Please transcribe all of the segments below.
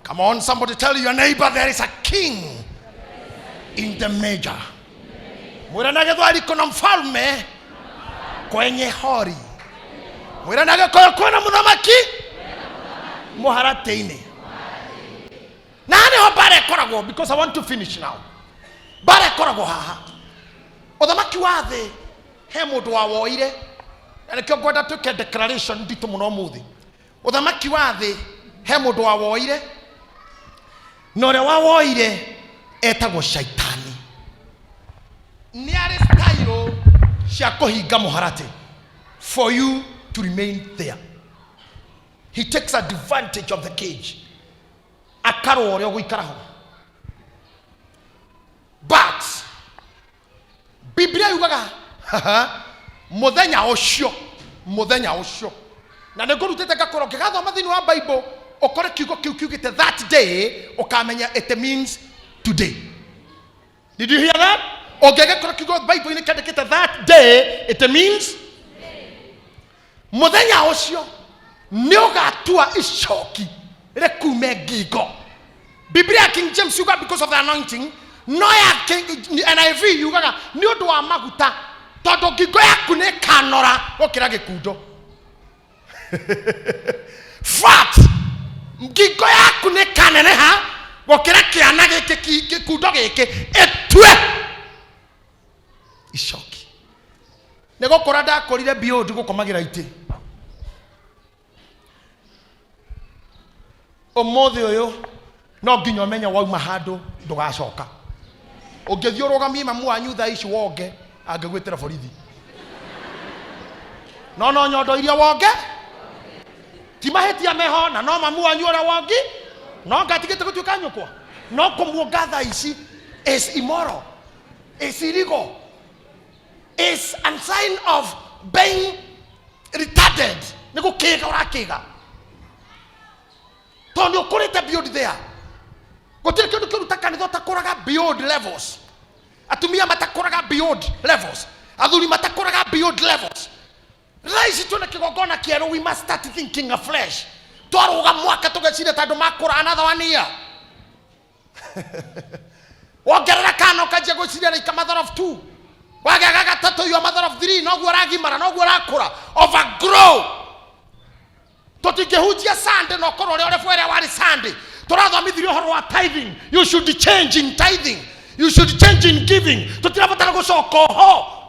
Come on, somebody tell your neighbor there is a king in the major. Mwĩre na Gĩthweri kuna mfalme kwenye hori. Mwĩre na Gĩkũyũ kwĩna mũthamaki mũharatĩ-inĩ. Na haha nĩho mbara ĩkoragwo, because I want to finish now. Mbara ĩkoragwo haha. Ũthamaki wa thĩ he mũndũ wawoire, na nĩkĩo ngwenda twĩke declaration nditũ mũno ũmũthĩ. Ũthamaki wa thĩ he mũndũ wawoire, na ũrĩa wawoire etagwo Shaitani. Nĩ arĩ style cia kũhinga mũharatĩ for you to remain there. He takes advantage of the cage, akarũa ũrĩa ũgũikara ho. But Biblia yugaga mũthenya ũcio, mũthenya ũcio, na nĩ ngũrutĩte ngakorwo ngĩgathoma thĩinĩ wa Bible, ũkore kiugo kĩu kiugĩte that day, ũkamenya it means today. Did you hear that? Ũngĩgĩkora kiugo Bible-inĩ kĩandĩkĩte that day, it means mũthenya ũcio nĩ ũgatua icoki rĩkume ngingo. Biblia ya King James yuga because of the anointing, no ya NIV yugaga nĩ ũndũ wa maguta, tondũ ngingo yaku nĩ ĩkanora gũkĩra gĩkundo. Fat ngingo yaku nĩ ĩkaneneha gũkĩra kĩana gĩkĩ, gĩkundo gĩkĩ, ĩtue icoki. Nĩ gũkũra ndakũrire beyond gũkomagĩra itĩ. Ũmũthĩ ũyũ no nginya ũmenye wauma handũ ndũgacoka. Ũngĩthiĩ ũrũgamie mamu wanyu thaa ici wonge, angĩgwĩtĩra borithi. No no nyondo iria wonge ti mahĩtia meho, na no mamu wanyu ũrĩa wongi no ngatigĩte gũtuĩka nyũkwa. No kũmuonga thaa ici is immoral, is illegal, is a sign of being retarded. Nĩ gũkĩga ũrakĩga tondũ nĩ ũkũrĩte beyond there. Gũtirĩ kĩndũ kĩũru ta kanitha ũtakũraga beyond levels, atumia matakũraga beyond levels, athuri matakũraga beyond levels. Thaa ici twĩna kĩgongona kĩerũ, we must start thinking afresh. Twarũga mwaka tũgeciria ta andũ makũra another one year. Wongerera kana ũkanjia gwĩciria like a mother of two, wagĩa gatatũ you are mother of three, noguo ũragimara, noguo ũrakũra, overgrow. Tũtingĩhunjia Sunday na ũkorwo ũrĩa ũrĩa ĩrĩa warĩ Sunday tũrathomithirie ũhoro wa tithing. You should change in tithing, you should change in giving. Tũtirabatara gũcoka oho.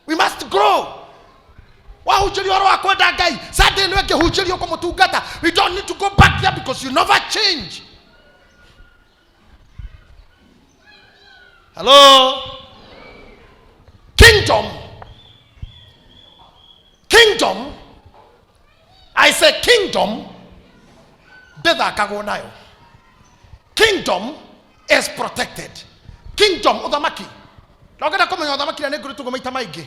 We must grow. Wahunjĩrio ũhoro wa kwenda Ngai Sunday ĩno ĩngĩhunjĩrio kũmũtungata, we don't need to go back there because you never change. Hello, kingdom, kingdom, I say kingdom ndĩthakagwo nayo. Kingdom is protected. Kingdom, ũthamaki. Na ũngĩenda kũmenya ũthamaki, na nĩ ngũrĩtwo maita maingĩ,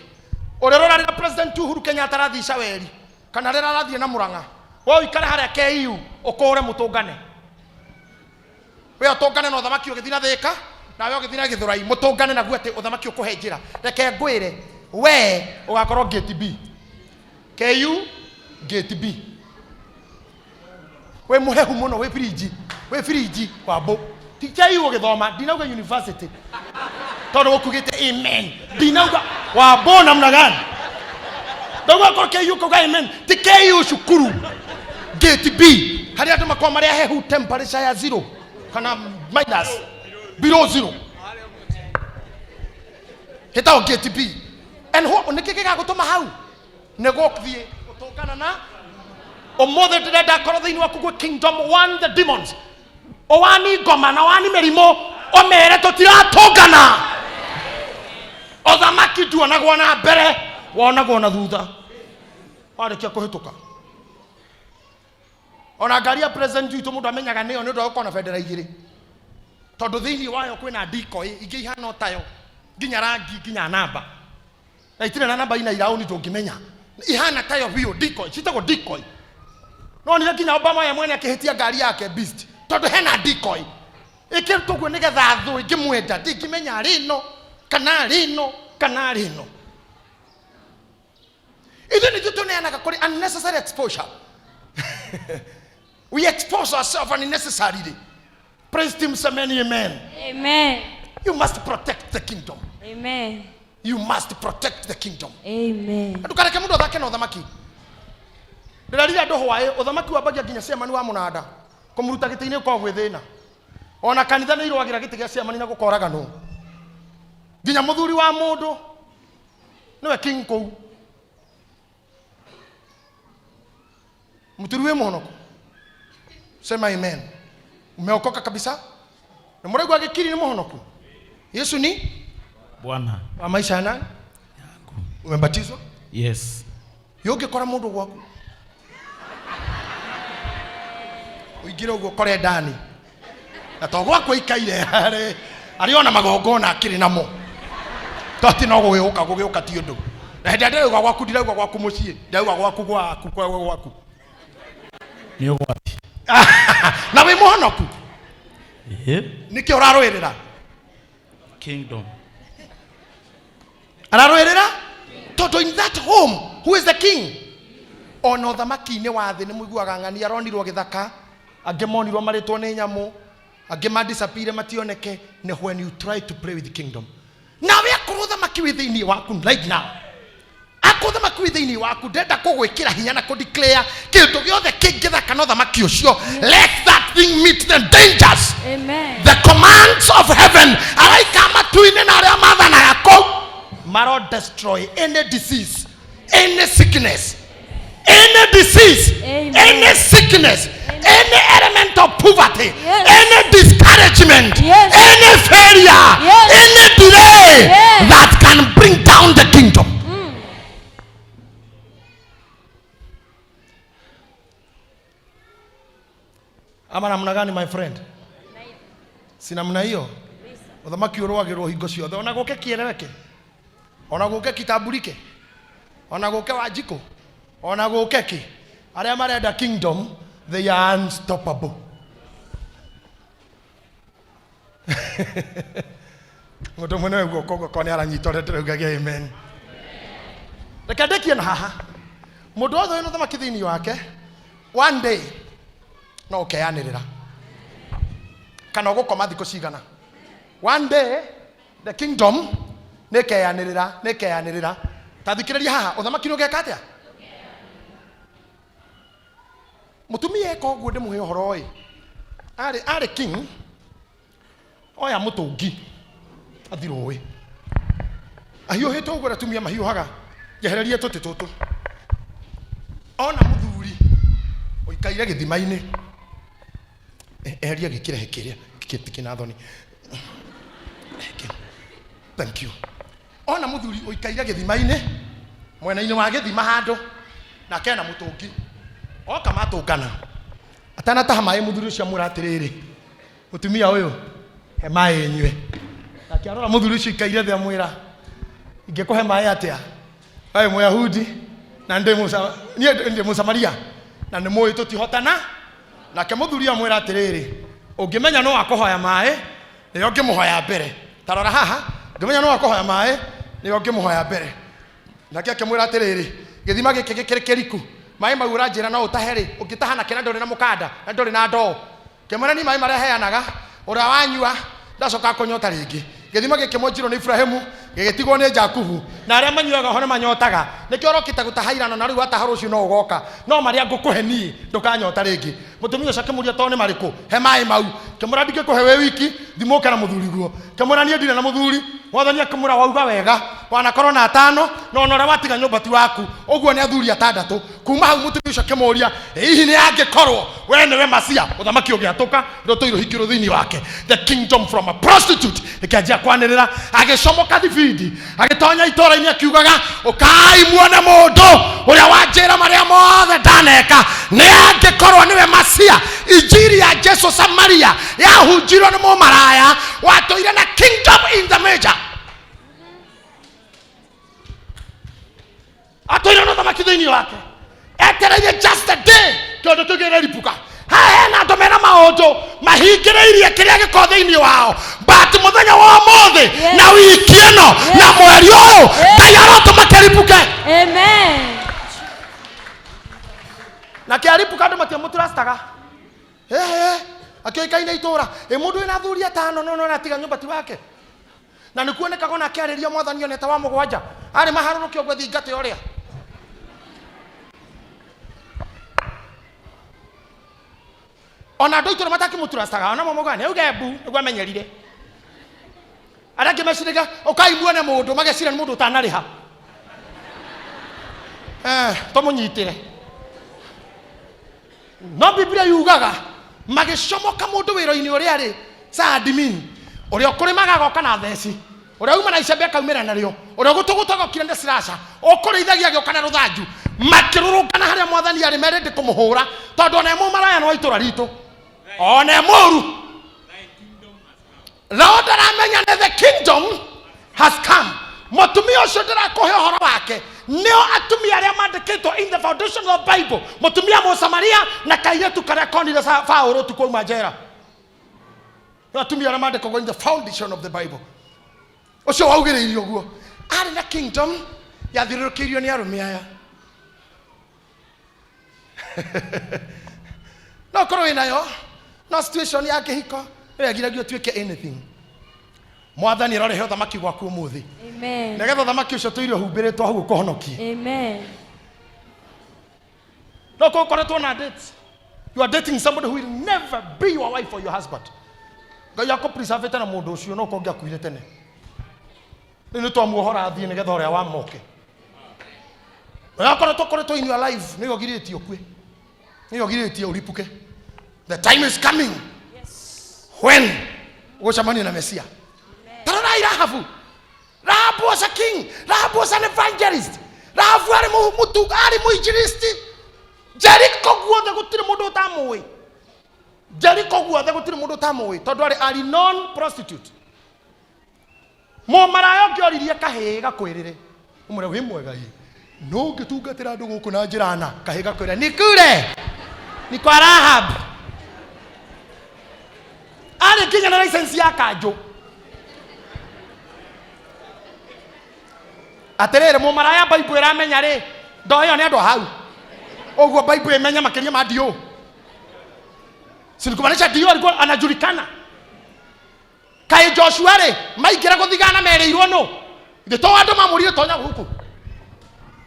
ũrĩa ũrarĩra President Uhuru Kenyatta arathiĩ Caweri kana rĩrĩa arathiĩ na Murang'a, we ũikare harĩa KU ũkũre mũtũngane, we ũtũngane na ũthamaki ũgĩthiĩ na Thĩka, nawe ũgĩthiĩ na Gĩthũrai, mũtũngane naguo atĩ ũthamaki ũkũhe njĩra. Reke ngwĩre, we ũgakorwo gate B, KU gate B. Wĩ mũhehu mũno, wĩ firinji, wĩ firinji wambũ. Ti KU ũgĩthoma, ndinauga university tondũ gũkugĩte amen, ndinauga wambũ namna gani, ndauga korwo KU kauga amen, ti KU cukuru gate B harĩa andũ makorwo marĩ ahehu, temperature ya zero kana minus below zero, hĩtagwo gate B. And nĩkĩ gĩgagũtũma hau? Nĩ gũthiĩ gũtũngana na ũmũthĩ. Ndĩrenda akorwo thĩinĩ waku gwĩ kingdom one, the demons owani ngoma na wani mĩrimũ, ũmere tũtiratũngana. Ũthamaki nduonagwo na mbere, wonagwo na thutha warĩkia kũhĩtũka. Ona ngari ya president witũ mũndũ amenyaga nĩyo nĩ ũndũ wa gũkorwo na bendera igĩrĩ, tondũ thĩinĩ wayo kwĩna decoy ingĩ ihana o tayo, nginya rangi, nginya namba, na itirĩ na namba ina iraũni ndũngĩmenya, ihana tayo biũ. Decoy citagwo decoy. No nire nginya Obama ye mwene akĩhĩtia ngari yake beast, tondũ hena decoy ĩkĩrutwo guo nĩgetha thũ ĩngĩmwenda ndĩngĩmenya arĩ ĩno kana arĩ ĩno kana arĩ ĩno. Ithuĩ nĩthuĩ tũneanaga kũrĩ unnecessary exposure. We expose ourselves unnecessarily. Praise team, semeni amen. Amen. You must protect the kingdom. Amen. You must protect the kingdom. Amen. Ndukareke mundu athake na uthamaki. Ndĩrerire andũ hwaĩ, ũthamaki wambagia nginya ciamani wa mũnanda kũmũruta gĩtĩ-inĩ gũkoragwo gwĩ thĩna. Ona kanitha nĩ irũagĩra gĩtĩ gĩa ciamani na gũkoraganwo. Nginya mũthuri wa mũndũ nĩwe king kũu. Mũturi wĩ mũhonoku, sema amen. Umeokoka kabisa na mũraigua gĩkiri nĩ mũhonoku. Yesu ni Bwana. Wa maisha ya nani? Umebatizwa? Yes. Yũngĩkora mũndũ gwaku ũingĩre ũguo ũkore ndani na to gwaku aikaire arĩ arĩ ona magongona akĩrĩ namo, to atĩ no gũgĩũka gũgĩũka ti ũndũ. Na hĩndĩ ĩrĩa ndĩrauga gwaku, ndirauga gwaku mũciĩ, ndĩrauga gwaku gwaku kwa gwaku. Nĩ ũgwati. Na wĩ mũhonoku? Ĩĩ. Nĩkĩ ũrarũĩrĩra? Kingdom. Ararũĩrĩra tondũ in that home, who is the king? Ona ũthamaki-inĩ wa thĩ nĩ mũiguaga ng'ani aronirwo gĩthaka, angĩ monirwo marĩtwo nĩ nyamũ, angĩ madisappear mationeke. Nĩ when you try to play with the kingdom. Nawe akorwo ũthamaki wĩ thĩinĩ waku right now, akorwo ũthamaki wĩ thĩinĩ waku, ndenda kũgwĩkĩra hinya na kũdeclare kĩndũ gĩothe kĩngĩthaka na ũthamaki ũcio, let that thing meet the dangers. Amen. The commands of heaven, araika matu-inĩ na arĩa mathanaga kũu maro destroy any disease, any sickness, any disease. Amen. Any sickness, any element of poverty, Yes. any discouragement, Yes. any failure, Yes. any delay Yes. that can bring down the kingdom. Ama namna gani, my friend? Si namna hiyo? Ũthamaki ũrũagĩrwo hingo ciothe, ona gũke kĩereweke, ona gũke kitambulike, ona gũke Wanjikũ, ona gũke kĩ. Arĩa marenda kingdom, they are unstoppable. Mũndũ mwene wa guoko guoko nĩ aranyita ũrĩa ndĩraugagia amen. Reke ndĩkie na haha. Mũndũ wothe wĩna ũthamaki thĩinĩ wake, one day no ũkeanĩrĩra kana ũgũkoma thikũ cigana. One day the kingdom nĩkeanĩrĩra, nĩkeanĩrĩra. Ta thikĩrĩria haha, ũthamaki nĩ ũgeka atĩa? Mũtumia eka ũguo, ndĩmũhe ũhoro ĩ, arĩ king, oya mũtũngi athi rũĩ ahiũhĩte ũguo atumia mahiũhaga, njehererie tũtĩ tũtũ. Ona mũthuri ũikaire gĩthima-inĩ, eheria gĩkĩrehe kĩrĩa kĩna thoni. Thank you. Ona mũthuri ũikaire gĩthima-inĩ, mwena-inĩ wa gĩthima handũ, na kena mũtũngi, oka matũngana, atanataha maĩ mũthuri ũcio amwĩra atĩrĩrĩ, mũtumia ũyũ, he maĩ nyue. Nake arora mũthuri ũcio ikaire thĩ amwĩra, ingĩkũhe maĩ atĩa? Wewe Mũyahudi na ndĩ niĩ ndĩ Mũsamaria na nĩ mũĩ tũtihotana. Nake mũthuri amwĩra atĩrĩrĩ, ũngĩmenya no akũhoya maĩ, nĩyo ngĩmũhoya mbere. Ta rora haha, ũngĩmenya no akũhoya maĩ, nĩyo ngĩmũhoya mbere. Nake akĩmwĩra atĩrĩrĩ, gĩthima gĩkĩ gĩkĩrĩ kĩriku, maĩ mau ũranjĩra no ũtahe rĩ, ũngĩtaha nakĩ na ndũrĩ na mũkanda na ndũrĩ na ndoo? Kĩmwĩra ni maĩ marĩa heanaga, ũrĩa wanyua ndacoka kũnyota rĩngĩ. Gĩthima gĩkĩ mwenjirwo nĩ Ibrahimu, gĩgĩtigwo nĩ Jakubu, na arĩa manyuaga ho nĩ manyotaga. Nĩkĩo ũrokĩte gũtaha irano, na rĩu wataha rũciũ no ũgoka, no marĩa ngũkũhe niĩ ndũkanyota rĩngĩ. Mũtumia ũcio akĩmũria, to nĩ marĩkũ? He maĩ mau. Kĩmwĩra ndingĩkũhe wĩ wiki, thimũke na mũthuri guo. Kĩmwĩra niĩ ndirĩ na mũthuri. Mwathani akĩmwĩra, wauga wega, wanakorwo na atano, na ona ũrĩa watiga nyũmba ti waku, ũguo nĩ athuri atandatũ. Kuma hau mũtumia ũcio akĩmũria, hihi nĩ angĩkorwo we nĩwe Masia? Ũthamaki ũgĩatũka, rũtũirũ hingĩrwo thĩinĩ wake. The kingdom from a prostitute ĩkĩanjia kwanĩrĩra, agĩcomoka thibindi, agĩtonya itũũra-inĩ akiugaga, ũkai muone mũndũ ũrĩa wanjĩra marĩa mothe ndaneka, nĩ angĩkorwo nĩwe Masia. Injiri ya Jesu Samaria yahunjirwo nĩ mũmaraya watũire na kingdom in the major, atũire na ũthamaki thĩinĩ wake, etereire just a day kĩũndũ kĩu kĩreripuka. Haha hena andũ mena maũndũ mahingĩrĩirie kĩrĩa gĩkorwo thĩinĩ wao, but mũthenya wa ũmũthĩ Yes. na wiki ĩno Yes. na mweri ũyũ, Yes. Ngai arotũma kĩripũke. Amen. Na kĩaripũka andũ matiamũtrustaga. Ehe, akĩoĩkaine itũra ĩ mũndũ wĩna athuri atano no no atiga nyũmba ti wake na nĩ kuonekaga ona akĩarĩria mwathani oneta wa mũgwanja arĩ maharũrũke ũguo thingate ũrĩa ona andũ aitũra matakĩmũtrustaga ona mo maugaga nĩ auge mbu nĩguo amenyerire arĩa angĩ meciragia ũkai muone mũndũ mageciria nĩ mũndũ ũtanarĩha. Eh, tũmũnyitĩre no Biblia yugaga magĩcomoka mũndũ wĩra-inĩ ũrĩa arĩ sa admin ũrĩa ũkũrĩmaga agoka na theci ũrĩa uma na icembe akaumĩra narĩo ũrĩa ũgũtũgũta agokire na slasher ũkũrĩithagia agĩũka na rũthanju makĩrũrũngana harĩa mwathani arĩ merĩndĩ kũmũhũra tondũ ona ĩmũ maraya nĩ wa itũra ritũ ona ĩmũru nao ndaramenya nĩ the kingdom has come. Mũtumia ũcio ndĩrakũhe ũhoro wake nĩo atumia arĩa mandĩkĩtwo in the foundation of the Bible, mũtumia Mũsamaria na kairĩtu karĩa konire Paũlũ ũtukũ auma njera. Nĩo atumia arĩa mandĩkagwo in the foundation of the Bible. Ũcio waugĩrĩirio ũguo arĩ na kingdom yathiũrũrũkĩirio nĩ arũme aya. No korwo wĩnayo no situation ya kĩhiko ĩrĩa ũtuĩke anything. Mwathani arorehe ũthamaki gwaku ũmũthĩ. Amen. Nĩgetha ũthamaki ũcio tũire ũhumbĩrĩtwo hau ũkũhonokie. Amen. No korwo ũkoretwo na date, you are dating somebody who will never be your wife or your husband. Ngai akũpreservĩte na mũndũ ũcio no korwo ũngĩakuire tene. Rĩu nĩ twamuohora athiĩ nĩgetha ũrĩa wamoke. Na akoretwo koretwo in your life nĩyo ũgirĩtie ũkue, nĩyo ũgirĩtie ũripuke. The time is coming when ũgũcemania na Mesia. Ta rorai Rahabu. Rahabu was a king. Rahabu was an evangelist. Rahabu arĩ mũtu arĩ mũinjilisti. Jericho guothe gũtirĩ mũndũ ũtamũĩ. Jericho guothe gũtirĩ mũndũ ũtamũĩ tondũ arĩ a known prostitute. Mũmaraya ũngĩoririe kahĩĩ gakwĩrĩre ũmwĩre wĩ mwega ĩ no ũngĩtungatĩra andũ gũkũ na njĩra na kahĩĩ gakwĩra ni kure ni kwa Rahab arĩ nginya na license ya kanjũ. Atĩrĩrĩ mũmaraya Bible ĩramenya rĩ ndo ĩyo nĩ andũ a hau ũguo Bible ĩmenya makĩria ma dio si ni kumaanisha dio alikuwa anajulikana. Kaĩ Joshua rĩ maingĩra gũthigana merĩirwo nũ ithe to andũ mamũrire tonya gũkũ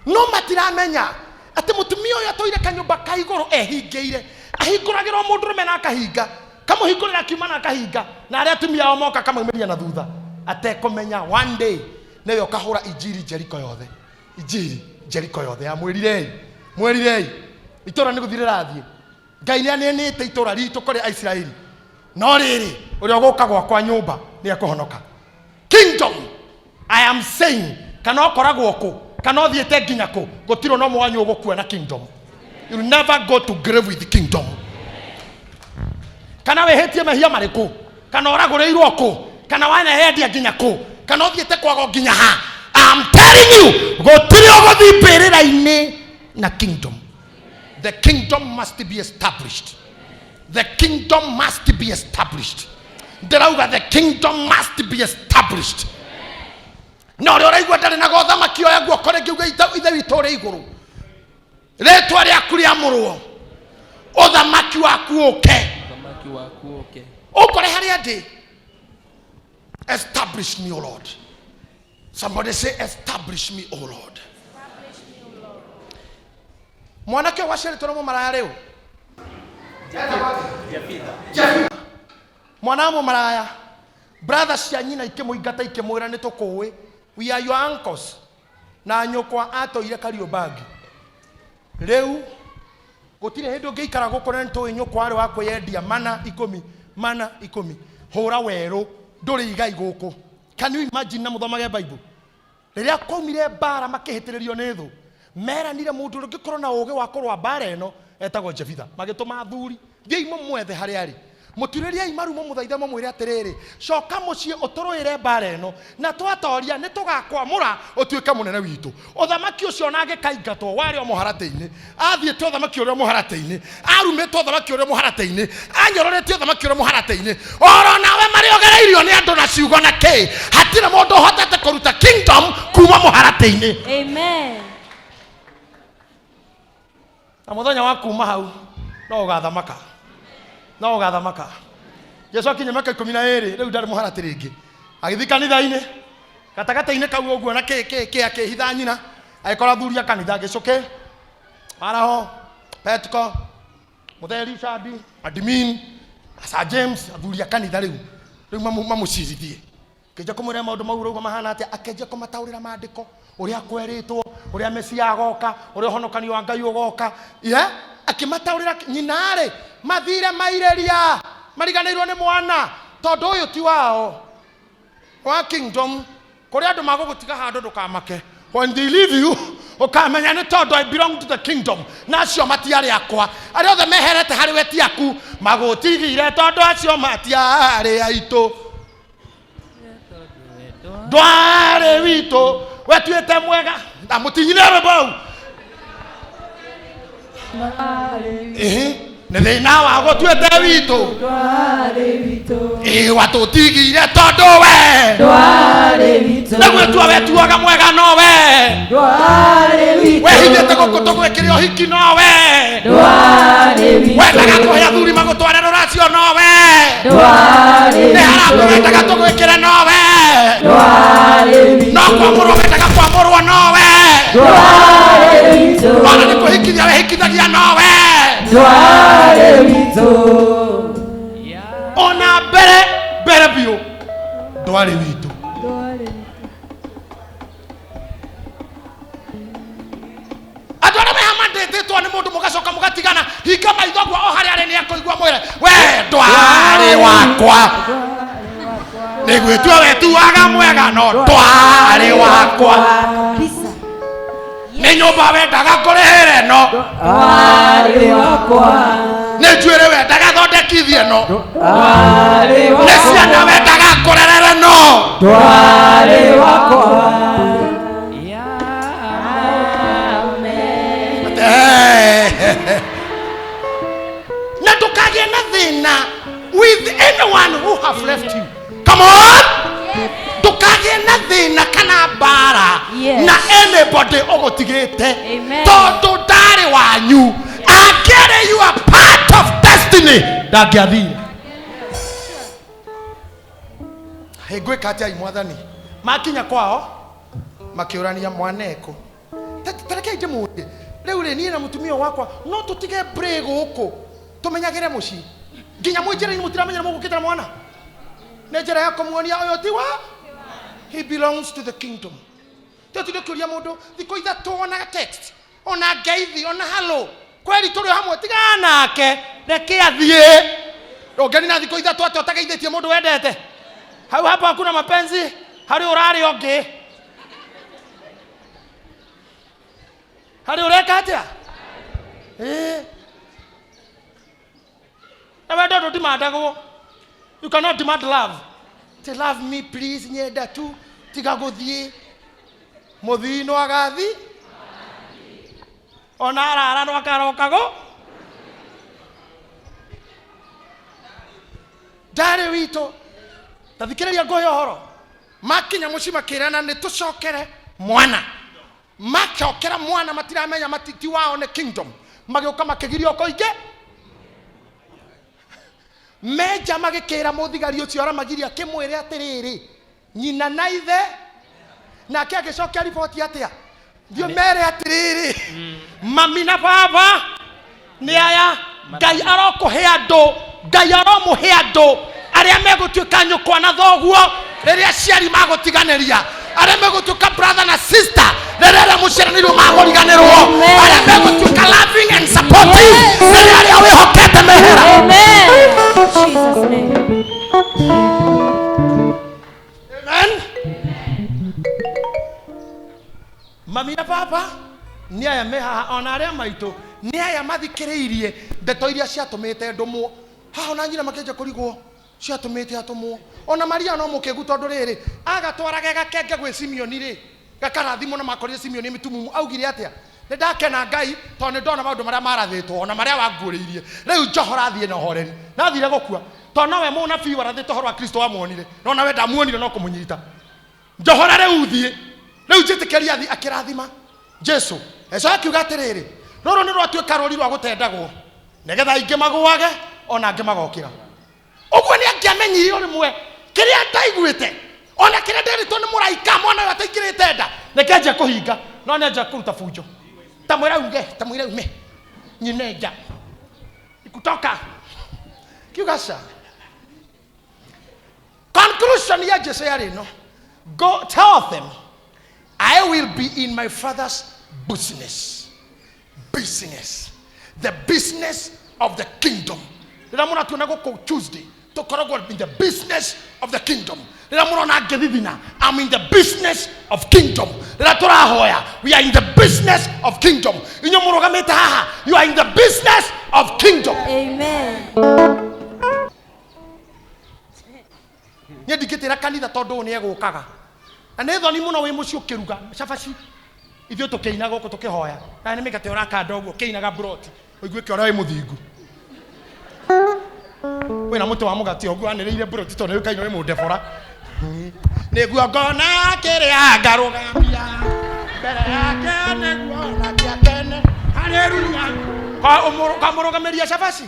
no matiramenya atĩ mũtumia ũyũ atũire kanyũmba ka igũrũ ehingĩire ahingũragĩrwo mũndũrũme na akahinga kamũhingũrĩra akiuma na akahinga na arĩa atumia ao moka kamaumĩria na thutha atekũmenya one day nĩwe ũkahũra injiri Jericho yothe injiri Jericho yothe amwĩrirei mwĩrirei itũra nĩ gũthiĩ rĩrathiĩ Ngai nĩ anenĩte itũra ritũ kũrĩ Aisiraeli no rĩrĩ ũrĩa ũgũka gwakwa nyũmba nĩ ekũhonoka. Kingdom I am saying kana ũkoragwo kũ kana ũthiĩte nginya kũ gũtirĩ ona ũmwe wanyu ũgũkua na kingdom. You will never go to grave with kingdom. Kana wĩhĩtie mehia marĩkũ kana ũragũrĩirwo kũ kana waneyendia nginya kũ kana ũthiĩte kwago nginya ha, I'm telling you gũtirĩ ũgũthiĩ mbĩrĩra-inĩ na kingdom. The kingdom must be established. The kingdom must be established. Ndĩrauga the kingdom must be established. Na ũrĩa ũraigua ndarĩ na gothamaki oya guoko rĩngĩ uge ithe witũ ũrĩ igũrũ rĩtwa rĩaku rĩamũrwo ũthamaki waku ũke Ũthamaki waku ũke. Ũkore harĩa ndĩ. Establish me, O Lord. Somebody say, establish me, O Lord. Mwanake waciarĩtwo na mũmaraya rĩu mwana wa mũmaraya brother cia nyina ikĩmũingata ikĩmwĩra nĩ tũkũĩ we are your uncles na nyũkwa atũire Kariobangi rĩu gũtirĩ hĩndĩ ũngĩikara gũkũ na nĩtũĩ nyũkwa arĩ wa kwĩyendia mana ikũmi mana ikũmi hũra werũ ndũrĩ igai gũkũ. Can you imagine na mũthomage Bible rĩrĩa kwaumire mbara makĩhĩtĩrĩrio nĩ thũ meranire mũndũ ũrĩa ũngĩkorwo na ũgĩ wa kũrũa mbara ĩno etagwo Jefitha magĩtũma athuri thiĩi mũmwethe harĩa arĩ mũturĩriei maru mũmũthaithe mũmwĩre atĩrĩrĩ coka mũciĩ ũtũrũĩre mbara ĩno na twatoria nĩ tũgakwamũra ũtuĩke mũnene witũ. Ũthamaki ũcio ona angĩkaingatwo warĩ o mũharatĩ-inĩ athiĩte ũthamaki ũrĩa mũharatĩ-inĩ arumĩte ũthamaki ũrĩa mũharatĩ-inĩ anyororetie ũthamaki ũrĩa mũharatĩ-inĩ oro nawe marĩogereirio nĩ andũ na ciugo na kĩ hatirĩ mũndũ ũhotete kũruta kingdom kuma mũharatĩ-inĩ. Amen. Na muthenya wa kuma hau no ugathamaka, no ugathamaka. Jesu akinya mĩaka 12 rĩu ndarĩ mũharatĩ rĩngĩ, agĩthiĩ kanitha-inĩ gatagatĩ-inĩ kau ũguo na kĩ kĩ kĩ akĩhitha nyina, agĩkora athuri a kanitha gĩcũkĩ maraho Petko Mũtheri Shadi admin Sir James, athuri a kanitha rĩu rĩu mamũcirithie kĩnja kũmwĩra maũndũ mau rauga mahana atĩa, akĩanjia kũmataũrĩra maandĩko ũrĩa kwerĩtwo, ũrĩa Mesia agoka, ũrĩa ũhonokanio wa Ngai ũgoka, ye akĩmataũrĩra. Nyina-rĩ mathire mairĩria mariganĩirwo nĩ mwana tondũ ũyũ ti wao wa kingdom. Kũrĩ andũ magũgũtiga handũ, ndũkamake. When they leave you, ũkamenya nĩ tondũ I belong to the kingdom na acio matiarĩ akwa. Arĩa othe meherete harĩ we ti aku, magũtigire tondũ acio matiarĩ aitũ, ndwarĩ witũ, wetuĩte mwega na mũtinyire rwĩmbo rũu. Ĩhĩ, nĩ thĩna wa gũtuĩte witũ. Ndwarĩ witũ. Ĩ watũtigire tondũ we Ndwarĩ witũ. nĩ gwĩtua wetuaga mwega no we Ndwarĩ witũ. wehithĩte gũkũ tũgwĩkĩre ũhiki no we Ndwarĩ witũ. wendaga kũhe athuri magũtware rũracio no we Ndwarĩ nĩ harambĩ witũ. wendaga tũgwĩkĩre no we Ndwarĩ witũ. no kwamũrwo wendaga kwamũrwo no we Ndwarĩ witũ. ona nĩ kwĩhikithia wehikithagia no we Ndwarĩ witũ. Ona mbere mbere biũ ndwarĩ witũ. Ndwarĩ witũ. Andũ arĩa mehamandĩtĩtwo nĩ mũndũ mũgacoka mũgatigana, hinga maitho guo o harĩa arĩ nĩ akũigua, mwĩre we ndwarĩ wakwa, nĩ gwĩtua wetuaga mwega no ndwarĩ wakwa. Kabisa. Nĩ nyũmba wendaga kũrĩhĩre no Ndwarĩ wakwa. Nĩ njuĩrĩ wendaga thondekithie no Ndwarĩ nĩ ciana wakwa. wendaga kũrerere no Ndwarĩ wakwa. Amen. Na ndũkagĩe na thĩna with anyone who have left you. Come on, ndũkagĩe na thĩna kana mbara Yes. na anybody ũgũtigĩte Amen. tondũ ndarĩ wanyu. Angĩarĩ you are part of destiny, ndangĩathire. Ngwĩka atĩa i mwathani? Makinya kwao makĩũrania mwana ekũ. Tarekei ndĩmũrie rĩu rĩ, niĩ na mũtumia wakwa no tũtige mbũrĩ gũkũ tũmenyagĩre mũciĩ nginya mwĩ njĩra-inĩ, mũtiramenyera mũgũkĩte na mwana nĩ njĩra ya kũmuonia ũyũ ti wa, he belongs to the kingdom. Tũtinde kũria mũndũ thikũ 3 ona text ona ngeithi ona halo kweri tũrĩ o hamwe, tigana nake, reke athiĩ. Ũngĩani na thikũ 3 atĩa ũtageithĩtie mũndũ wendete? Hau hapo hakuna mapenzi, harĩ ũrarĩ ũngĩ, harĩ ũreka atĩa. Ĩĩ. Na wendo ndũdimandagwo. You cannot demand love. Say, "Love me please, nyenda tu, tiga gũthiĩ." Mũthii no agathi ona arara no akarokagwo. Ndarĩ witũ. Ta thikĩrĩria ngũhe ũhoro. Makinya mũciĩ makĩrana nĩ tũcokere mwana, macokera mwana matiramenya ti wao, nĩ kingdom. Magĩũka makĩgirio kũingĩ menja, magĩkĩra mũthigari ũcio aramagiria akĩmwĩre atĩrĩrĩ, nyina na ithe nake agĩcokia riboti atĩa, thiĩ mere atĩrĩrĩ, mami na baba nĩ aya. Ngai arokũhe andũ, Ngai aromũhe andũ arĩa megũtuĩka nyũkwa na thoguo rĩrĩa aciari magũtiganĩria, arĩa megũtuĩka brother na sister rĩrĩa arĩa mũciaranĩirwo magũriganĩrwo, Amen. arĩa megũtuĩka loving and supportive Yes. rĩrĩa arĩa wĩhokete mehera. Amen. Jesus' name. Amen. Mami na baba nĩ aya me haha, ona arĩa maitũ nĩ aya mathikĩrĩirie ndeto iria ciatũmĩte ndũmwo haha, ona nyina makĩnja kũrigwo ciatũmĩte atũmwo, ona Maria no mũkĩgu tondũ rĩrĩ agatwarage gakenge gwĩ Simeoni rĩ gakarathimwo na makorire Simeoni mĩtumumu, augire atĩa? Nĩ ndakena Ngai tondũ nĩ ndona maũndũ marĩa marathĩtwo ona marĩa wanguũrĩirie, rĩu njohora thiĩ na ũhoreri. Nathire gũkua tondũ nowe mũnabii warathĩte ũhoro wa Kristo wamuonire, no nawe ndamuonire no kũmũnyita. Njohora rĩu thiĩ, rĩu njĩtĩkĩria thiĩ. Akĩrathima Jesu eco akiuga atĩrĩrĩ, Rũrũ nĩ rwatuĩka rũri rwa gũtendagwo nĩgetha aingĩ magũage ona angĩ magokĩra. Ũguo nĩ angĩamenyire o rĩmwe kĩrĩa ndaiguĩte ona kĩrĩa nderĩtwo nĩ mũraika mwana ũyũ ataingĩrĩte nda nĩkĩanjia kũhinga, no nĩanjia kũruta bunjo. Ta mwĩra uge, ta mwĩra ume nyine nja ikutoka kiuga ca. Conclusion ya Jesu yarĩ ĩno: go tell them I will be in my father's business. Business, the business of the kingdom. Rĩrĩa mũratuona gũkũ Tuesday, tũkoragwo in the business of the kingdom. Rĩrĩa mũrona ngĩthithina, I'm in the business of kingdom. Rĩrĩa tũrahoya, we are in the business of kingdom. Inyuĩ mũrũgamĩte haha, you are in the business of kingdom. Amen. Niĩ ndingĩtĩra kanitha tondũ ũyũ nĩegũkaga na nĩ thoni mũno wĩ mũciĩ ũkĩruga cabaci, ithuĩ tũkĩina gũkũ tũkĩhoya, na nĩ mĩgate ũrakanda ũguo ũkĩinaga mburoti, ũiguĩke ũrĩa wĩ mũthingu wĩna mũtĩ wa mũgate ũguo anĩrĩire mburoti tondũ nĩũkaina wĩ mũndebora, nĩguo ngona kĩrĩa ngarũgamia mbere yake, nĩguo nake akene. Haleluya. Kamũrũgamĩria cabaci.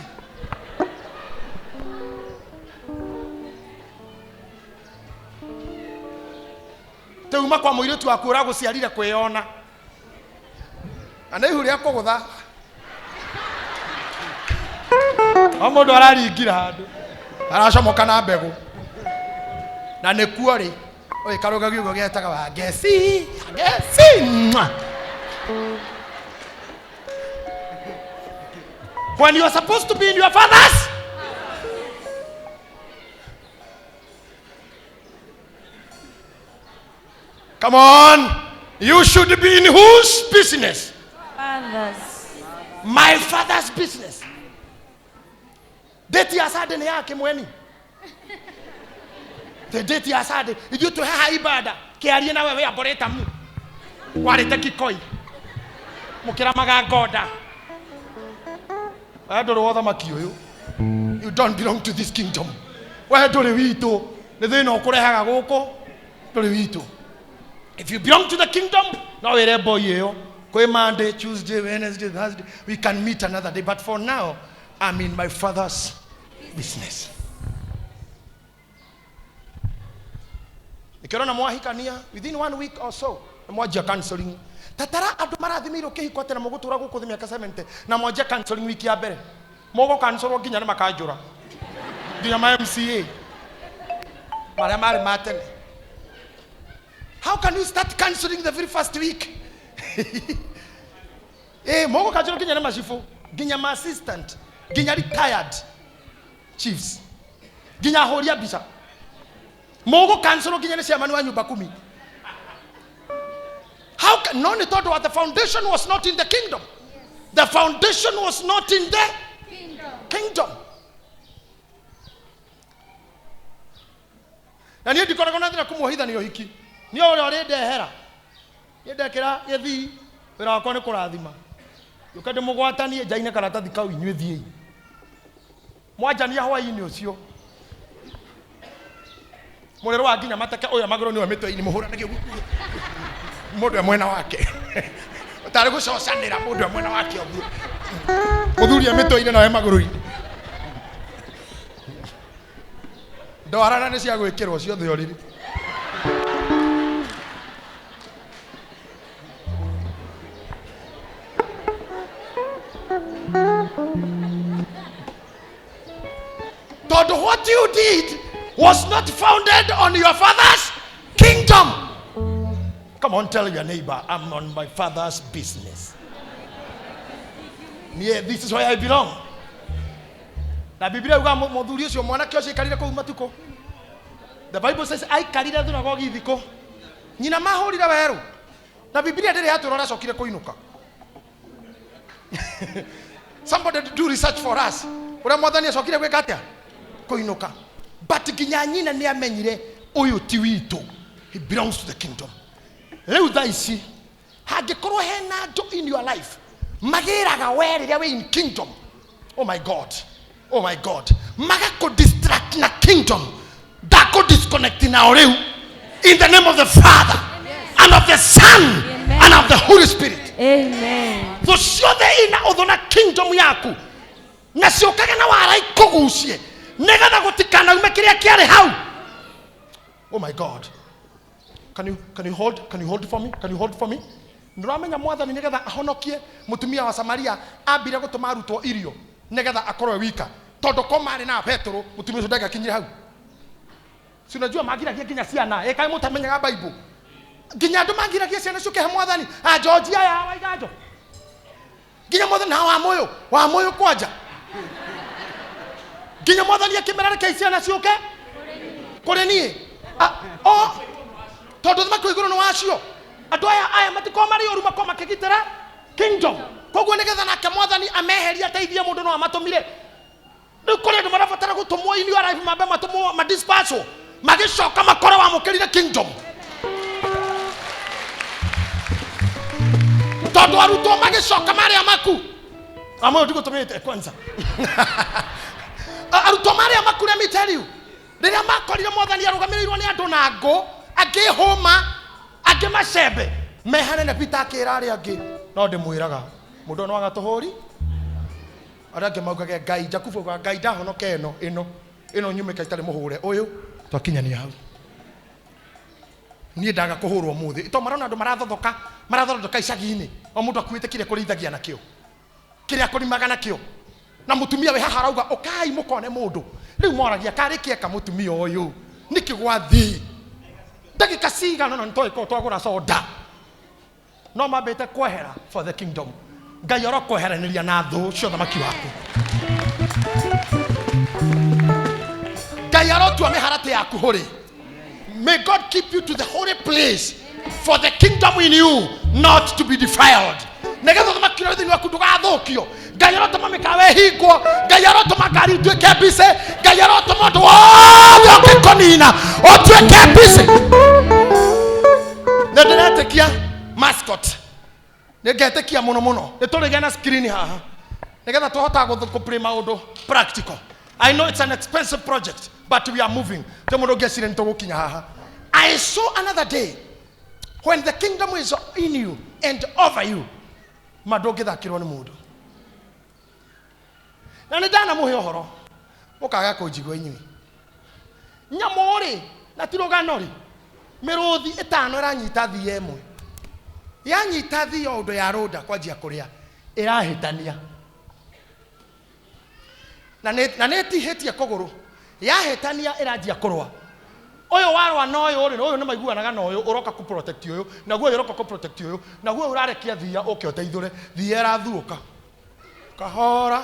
Teuma kwa mũirĩtu waku ũragũciarire kwĩyona na nĩ ihu rĩa kũgũtha o mũndũ araringira handũ aracomoka na mbegũ na nĩkuo rĩ ũgĩkarũgagia ũguo getaga wangeci wangeci. Mwah. When you are supposed to be in your father's. Come on. You should be in whose business? Fathers. My father's business. Date ya Sunday nĩ yake mweni. The date ya Sunday. Ithuĩ twĩ haha ibada. Kĩarie nawe wĩ amboreta mu. Warĩte kikoi. Mũkĩramaga ngonda. We ndũrĩ wa ũthamaki ũyũ. You don't belong to this kingdom. We ndũrĩ witũ. Nĩ thĩna ũkũrehaga gũkũ. Ndũrĩ witũ. If you belong to the kingdom, no wĩre boy ĩyo kwĩ Monday, Tuesday, Wednesday, Thursday, we can meet another day, but for now I'm in my father's business. Nikĩrona mwahikania within one week or so nĩ mwanjia counseling. Tatara andũ marathimĩirwo kĩhiko atĩ na mũgũtũra gũkũ thĩ mĩaka 70 na mwanjia counseling wiki ya mbere, mũgũ counselwo nginya nĩ makanjũra, nginya ma MCA marĩa marĩ ma tene. How can you start counseling the very first week? Eh, mũgũ kanjũra nginya nĩ macibũ, nginya ma assistant, nginya retired chiefs, nginya ahũri a mbica. Mũgũ counselwo nginya nĩ chairman wa nyumba kumi. How can, no nĩ tondũ wa the foundation was not in the kingdom. The foundation was not in the kingdom. Na niĩ ndikoragwo na thĩna kũmuohithania ũhiki, niĩ ũrĩa ũrĩndehera niĩ ndekĩra gĩthii, wĩra wakwa nĩ kũrathima, yũke ndĩmũgwatanie njaine karatathi kau, inyuĩ thiĩi mwanjania hwaĩ-inĩ ũcio mũrĩro wa nginya mateke ũyũ magũrũ nĩwe mĩtwe-inĩ mũhũranage ũguo mũndũ e mwena wake ũtarĩ gũcocanĩra, mũndũ e mwena wake ũguo, mũthuri e mĩtwe-inĩ nawe magũrũ-inĩ. Ndwarana nĩ cia gwĩkĩrwo ciothe ũrĩrĩ. Tondũ what you did was not founded on your father's kingdom. Come on, tell your neighbor, I'm on my father's business. Yeah, this is where I belong. Na Biblia yuga mũthuri ũcio mwanake ũcio aikarire kũu matukũ. The Bible says aikarire thunagogi thikũ. Nyina mahũrire werũ. Na Biblia ndĩrĩ yatwĩra ũrĩa acokire kũinũka. Somebody do research for us. Ũrĩa mwathani acokire gwĩka atĩa? Kũinũka. But nginya nyina nĩ amenyire ũyũ ti witũ. He belongs to the kingdom. Rĩu thaa ici hangĩkorwo hena andũ in your life magĩraga we rĩrĩa wĩ in kingdom, oh my God, oh my God, magakũ distract na kingdom, ndakũ disconnect nao rĩu in the name of the Father and of the Son. Amen. And of the Holy Spirit. Amen. Thũ ciothe ina ũthũ na kingdom yaku na ciũkage na wara ikũgucie nĩgetha gũtikanaume kĩrĩa kĩarĩ hau. Oh my God. Can you hold? Can you hold for me? Can you hold for me? Nĩũramenya mwathani nĩgetha ahonokie mũtumia wa Samaria ambire gũtũma arutwo irio nĩgetha akorwo e wika, tondũ ko marĩ na Petero mũtumia ũcio ndangĩakinyire hau. Si unajua magiragia nginya ciana, ĩ kaĩ mũtamenyaga Bible, nginya andũ magiragia ciana ciũke he mwathani a Georgia ya waiganjo, nginya mwathani na wa moyo wa moyo kwanja, nginya mwathani akĩmera reke ciana ciũke kũrĩ niĩ. O tondũ ũthamaki wa igũrũ nĩ wacio. Andũ aya matikorwo marĩ ũru, makorwo makĩgitĩra kingdom. Koguo nĩgetha nake mwathani ameherie ateithie mũndũ no amatũmire. Rĩu kũrĩ andũ marabatara gũtũmwo in your life, mambe matũmwo madispatchwo, magĩcoka makore wamũkĩrire kingdom. Tondũ arutwo magĩcoka marĩa maku amwe ndigũtũmĩte kwanza arutwo marĩa maku, let me tell you, rĩrĩa makorire mwathani arũgamĩrĩirwo nĩ andũ na ngũ, angĩ hũma, angĩ macembe mehanene, Peter akĩra arĩa angĩ, no ndĩmwĩraga mũndũ ũyũ no agatũhũri. Arĩa angĩ maugage Ngai, Jakubu augaga Ngai ndahonoke ĩno ĩno ĩno nyumĩka itarĩ mũhũre ũyũ, twakinyania hau. Niĩ ndaga kũhũrwo ũmũthĩ to marona andũ marathothoka marathothoka icagi-inĩ, o mũndũ akuĩte kĩrĩa kũrĩithagia nakĩo, kĩrĩa kũrimaga nakĩo, na mũtumia wĩ haha arauga ũkai mũkone mũndũ. Rĩu moragia karĩ kĩeka mũtumia ũyũ nĩkĩ gwathiĩ ndagĩka cigana, no nĩtwagĩkorwo twagũra soda, no mambĩte kwehera for the kingdom. Ngai arokweheranĩria na thũ cia ũthamaki waku. Ngai arotua mĩharatĩ yaku hũrĩ. May God keep you to the holy place for the kingdom in you not to be defiled. Nĩgetha ũthamaki ũrĩa wĩ thĩinĩ waku ndũgathũkio. Ngai arotũma mĩkawa ĩhingwo, Ngai arotũma ngari ituĩke mbice, Ngai arotũma ũndũ wothe ũngĩkũnina ũtuĩke mbice. Nĩ ndĩretĩkia mascot, nĩ ngetĩkia mũno mũno nĩ tũrĩgĩa na screen haha nĩgetha tũhotaga kũ-play maũndũ practical. I know it's an expensive project, but we are moving. Te mũndũ ũngĩeciria nĩ tũgũkinya haha. I saw another day when the kingdom is in you and over you, ma ndũngĩthakĩrwo nĩ mũndũ. Na nĩ ndanamũhe ũhoro mũkaga kũnjigua inyuĩ. Nyamũ rĩ, na ti rũgano rĩ, mĩrũthi ĩtano ĩranyita thiia ĩmwe, yanyita thiia o ũndũ yarũnda kwanjia kũrĩa ĩrahĩtania, na nĩ ĩtihĩtie kũgũrũ, yahĩtania ĩranjia kũrũa. Ũyũ warũa na ũyũ rĩ, ũyũ nĩ maiguanaga na ũyũ ũroka kũ protect ũyũ, naguo ũyũ ũroka kũ protect ũyũ, naguo ũyũ ũrarekia thiia ũke ũteithũre. Thiia ĩrathuũka kahora,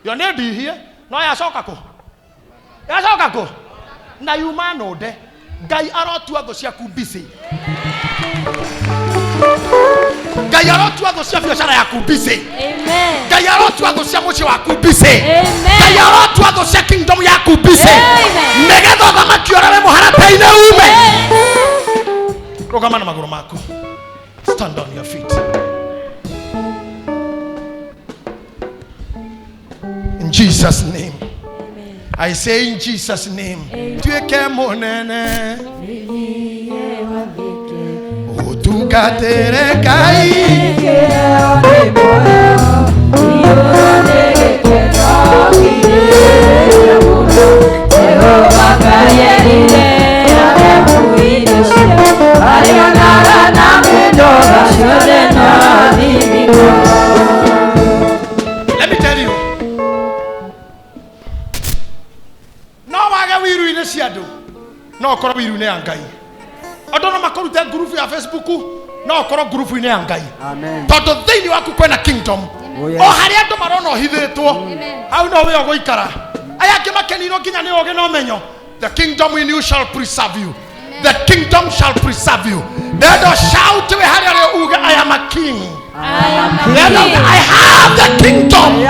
yo nĩ ndihie, no yacoka kũ, yacoka kũ na yuma nũnde. Ngai arotua thũ ciaku mbici, Ngai arotua thũ cia biacara yaku mbici. Amen. Ngai arotua thũ cia mũciĩ waku mbici. Amen. Ngai arotua thũ cia kingdom yaku mbici. Amen. Nĩgetha ũthamaki ũrĩa wĩ mũharatĩ-inĩ ume. Rũgama na magũrũ maku. Stand on your feet. In Jesus' name. I say in Jesus' name. Tuĩke mũnene ũtungatĩre Ngai. Let me tell you. No wage wiru-inĩ cia andũ, no ũkorwo wiru-inĩ ya Ngai. Andũ no makũrute ngurubu ya Facebook, no ũkorwo ngurubu-inĩ ya Ngai. Amen. Tondũ thĩinĩ waku kwĩna kingdom. Oh, yes. O harĩa andũ marona ũhithĩtwo, hau no wĩo gũikara. Aya angĩ makeninwo nginya nĩ ũũgĩ na ũmenyo. The kingdom in you shall preserve you. The kingdom shall preserve you. Ndendo shout wĩ harĩa ũrĩ uge, I am a king. I am a Ndendo uge, king. I have the kingdom. I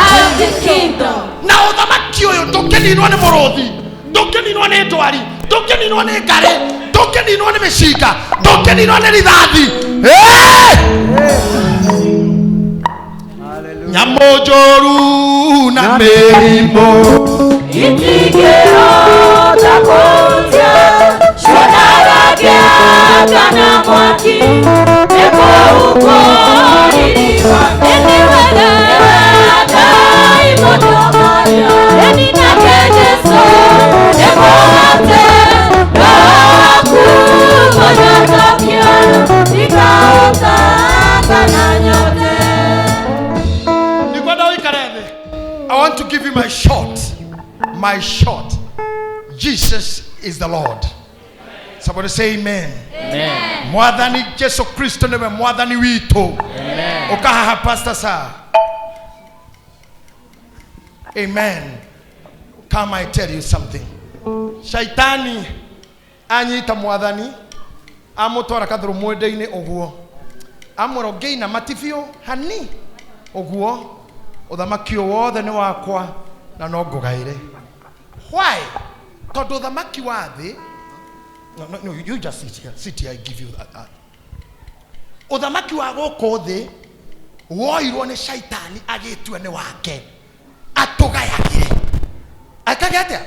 have the kingdom. Na ũthamaki ũyũ ndũngĩninwo nĩ mũrũthi, ndũngĩninwo nĩ ndwari, ndũngĩninwo nĩ ngarĩ, ndũngĩninwo nĩ mĩcinga, ndũngĩninwo nĩ rithathi. Hey! Hallelujah. Nyamũ njũru na mĩrimũ Itigĩhota kũnja, cionaga kĩaka na mwaki. My shot. Jesus is the Lord. Somebody say amen. Amen. Mwathani Jesu Kristo niwe mwathani witũ. Amen. Ukahaha pastor sir. Amen. Come I tell you something. Shaitani anyita mwathani amutwara kathuru mwende-inĩ ũguo, amwĩra ũngĩinama ti biũ hani ũguo, ũthamaki ũyũ wothe nĩ wakwa na no ngũgaĩre. Why? Tondũ ũthamaki wa thĩ, no, no, no, you just sit here. Sit here, I give you that. That. Ũthamaki wa gũkũ thĩ woirwo nĩ shaitani agĩtua nĩ wake atũgayagĩre akage atĩa.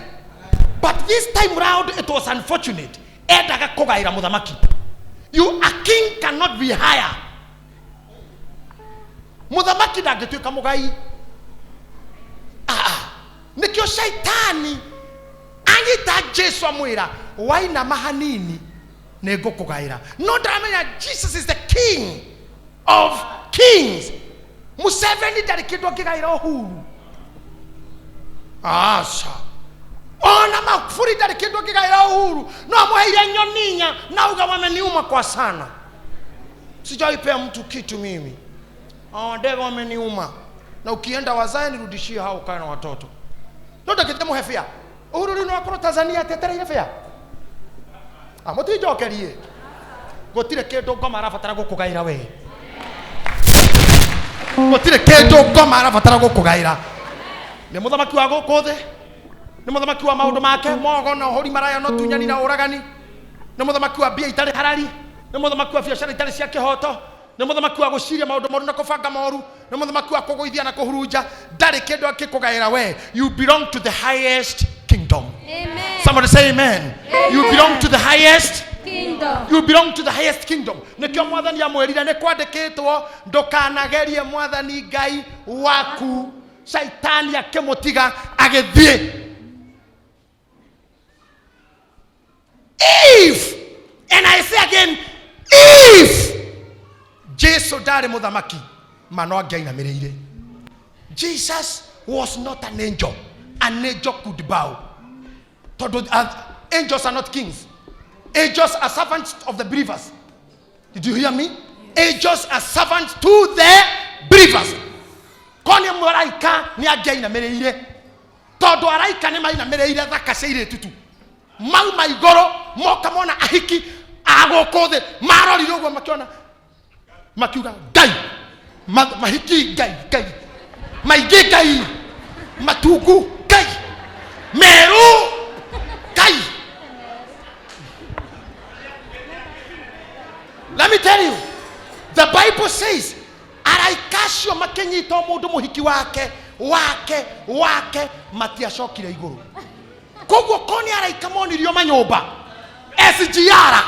But this time round it was unfortunate, endaga kũgaĩra mũthamaki. You, a king cannot be higher. Mũthamaki ndangĩtuĩka mũgai. Ah, ah. Nĩkĩo shaitani anyita Jesu amwĩra wainama hanini nĩ ngũkũgaĩra, no ndaramenya Jesus is the king of kings. Museveni ndarĩ kĩndũ angĩgaĩra Uhuru, aca. Ona Magufuli ndarĩ kĩndũ angĩgaĩra Uhuru, no amũheire nyoni inya na uga wameniuma kwa sana, sijaipea mtu kitu mimi. Oh, ndege wameniuma, na ukienda wazae nirudishie hao ukae na watoto. No ndangĩte mũhe bĩa. Uhuru rĩu no akorwo Tanzania atetereire bĩa, amũtinjokerie gũtirĩ kĩndũ ngoma arabatara gũkũgaĩra we, gũtirĩ kĩndũ ngoma arabatara gũkũgaĩra. Nĩ mũthamaki wa gũkũ thĩ, nĩ mũthamaki wa maũndũ make mogo na ũhũri maraya na ũtunyani na ũragani, nĩ mũthamaki wa mbia itarĩ harari, nĩ mũthamaki wa biacara itarĩ cia kĩhoto, nĩ mũthamaki wa gũciria maũndũ moru na kũbanga moru, nĩ mũthamaki wa kũgũithia na kũhurunja. Ndarĩ kĩndũ angĩkũgaĩra we. You belong to the highest kingdom. Amen. Somebody say amen. You belong to the highest Kingdom. You belong to the highest kingdom. Nĩkĩo mwathani amwĩrire nĩ kwandĩkĩtwo ndũkanagerie mwathani Ngai waku. Shaitani akĩmũtiga agĩthiĩ. If, and I say again, if Jesu ndarĩ mũthamaki, ma no angĩainamĩrĩire. Jesus was not an angel. An angel could bow. Tondũ angels are not kings. Angels are servants of the believers. Did you hear me? Angels are servants to the believers. Ko nĩ mũraika nĩ angĩainamĩrĩire, tondũ araika nĩ mainamĩrĩire thaka cia irĩtu tu mauma igũrũ moka mona ahiki a gũkũ thĩ marorire ũguo makĩona makiuga Ngai mahiki Ngai Ngai maingĩ Ngai matungu Ngai meru Ngai. Let me tell you, the Bible says araika acio makĩnyita o mũndũ mũhiki wake wake wake matiacokire igũrũ. Koguo ko nĩ araika monirio manyũmba SGR,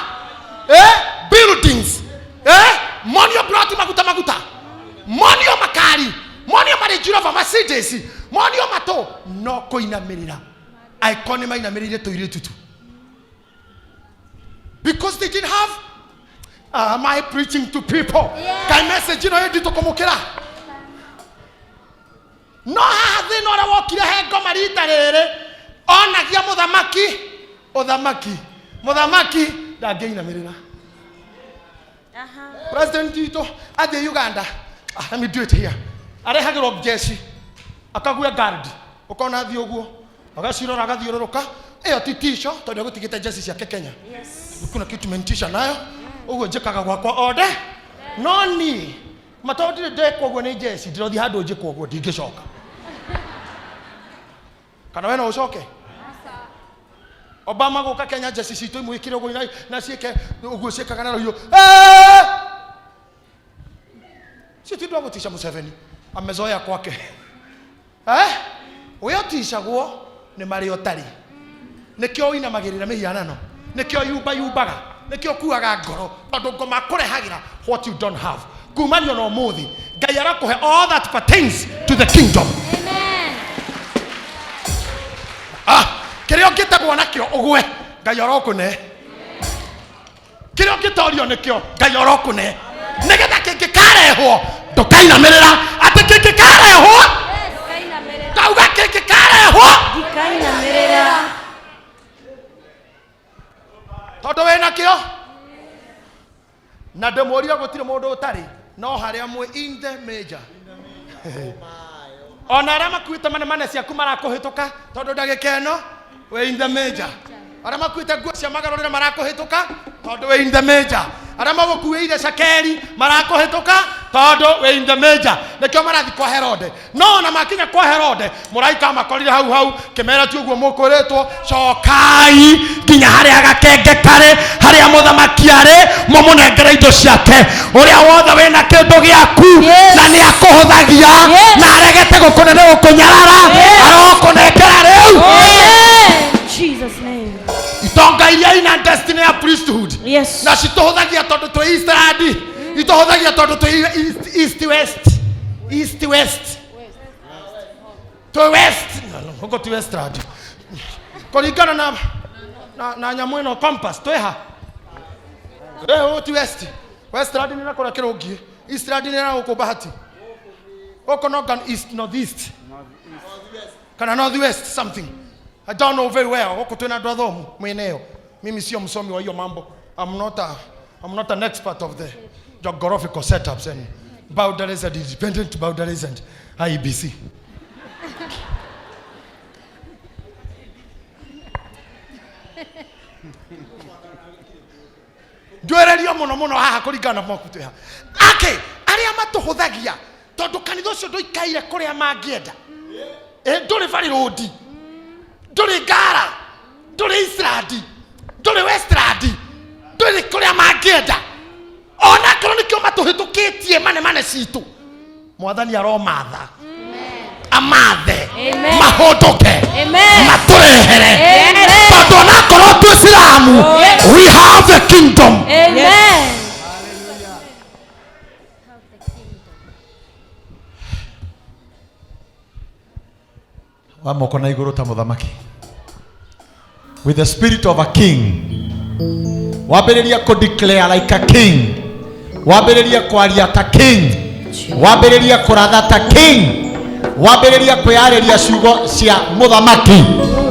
buildings, monio ploti maguta maguta, monio makari, monio Range Rover, Mercedes, monio matũ, no kũinamĩrĩra angĩkorwo nĩ mainamĩrĩire tũirĩtu tu, because they didn't have am I preaching to people? Yeah. Kai message ĩno ĩ nditũ kũmũkĩra, no haha thĩna ũrĩa wokire he ngoma rita rĩrĩ onagia mũthamaki ũthamaki mũthamaki ndangĩinamĩrĩra. President witũ athiĩ Uganda, ah, let me do it here, arehagĩrwo jeshi akague guard, ũkona athiĩ ũguo agacirora agathiũrũrũka, ĩyo ti tisho tondũ egũtigĩte jeshi ciake Kenya. Kuna kitu menitisha nayo ũguo njĩkaga gwakwa ode no niĩ matondũ ndirĩ ndekwo ũguo nĩ jeshi, ndĩrothiĩ handũ njĩkwo ũguo ndingĩcoka. Kana we no ũcoke? Obama gũka Kenya jeshi citũ imwĩkĩre ũguo na ciĩke ũguo ciĩkaga na rũhiũ. Eh! Si ti ndwa gũtica Museveni amezoea kwake, eh? Ũrĩa ũticagwo nĩ marĩa ũtarĩ, nĩkĩo ũinamagĩrĩra mĩhianano, nĩkĩo yumbayumbaga, nĩkĩo ũkuaga ngoro, tondũ ngoma akũrehagĩra what you don't have. Kumanio na ũmũthĩ Ngai arakũhe all that pertains to the kingdom. Amen. Ah, kĩrĩa ũngĩtegwo nakĩo ũgwe Ngai orokũne, kĩrĩa ũngĩtorio nĩkĩo Ngai orokũne, nĩgetha kĩngĩkarehwo ndũkainamĩrĩra, atĩ kĩngĩkarehwo Ndikainamĩrĩra. Ndauga kĩngĩkarehwo Ndikainamĩrĩra. Na ndĩmũrie gũtirĩ mũndũ ũtarĩ no harĩa mwĩ in the major. Ona arĩa makuĩte manemane ciaku marakũhĩtũka tondũ ndagĩka ĩno wĩ in the major. Arĩa makuĩte nguo cia magarũrĩra marakũhĩtũka tondũ wĩ in the major. Arĩa magũkuĩire cakeri marakũhĩtũka tondũ wĩ in the major. Nĩkĩo marathiĩ kwa Herode. No ona makinya kwa Herode, mũraika amakorire hau hau kĩmera ti ũguo mũkwĩrĩtwo, cokai nginya harĩa gakenge karĩ, harĩa mũthamaki arĩ, mũmũnengere indo ciake. Ũrĩa wothe wĩna kĩndũ gĩaku Yes. na nĩ akũhũthagia Yes. na aregete gũkũne nĩ gũkũnyarara, Yes. arokũnengera rĩu. Amen. Jesus name. Itonga iria ina destiny ya priesthood Yes. na citũhũthagia tondũ twĩ Eastland, itũhũthagia tondũ twĩ east, east west, east west, twĩ west. No, no, gũkũ ti Westland kũringana na nyamũ ĩno compass twĩ ha? Gũkũ ti west. Westland nĩ na kũrĩa kĩrũngiĩ, Eastland nĩ na gũkũ Bahati, gũkũ no east, north east kana north west something, I don't know very well. Gũkũ twĩna andũ athomu mwĩneo, mimi sio msomi wa hiyo mambo. I'm not an expert of the geographical setups and boundaries and independent boundaries and IEBC. Ndwererio mũno mũno haha kũringana na moku twĩ ha. Ake arĩa matũhũthagia tondũ kanitha ũcio ndũikaire kũrĩa mangĩenda. Ndũrĩ Valley Road, ndũrĩ Ngara, ndũrĩ Eastland, ndũrĩ Westland, ndũrĩ kũrĩa mangĩenda. Onakorwo nĩkĩo matũhĩtũkĩtie manemane citũ, mwathani aromatha amathe Amen. mahũndũke Amen. matũrehere Amen. tondũ onakorwo twĩ Islamu, Yes. we have the kingdom. Amen. Wa moko na igũrũ ta mũthamaki, with the spirit of a king, wambĩrĩria kũ declare like a king, wambĩrĩria kwaria ta king, wambĩrĩria kũratha ta king, wambĩrĩria kwĩyarĩria ciugo cia mũthamaki.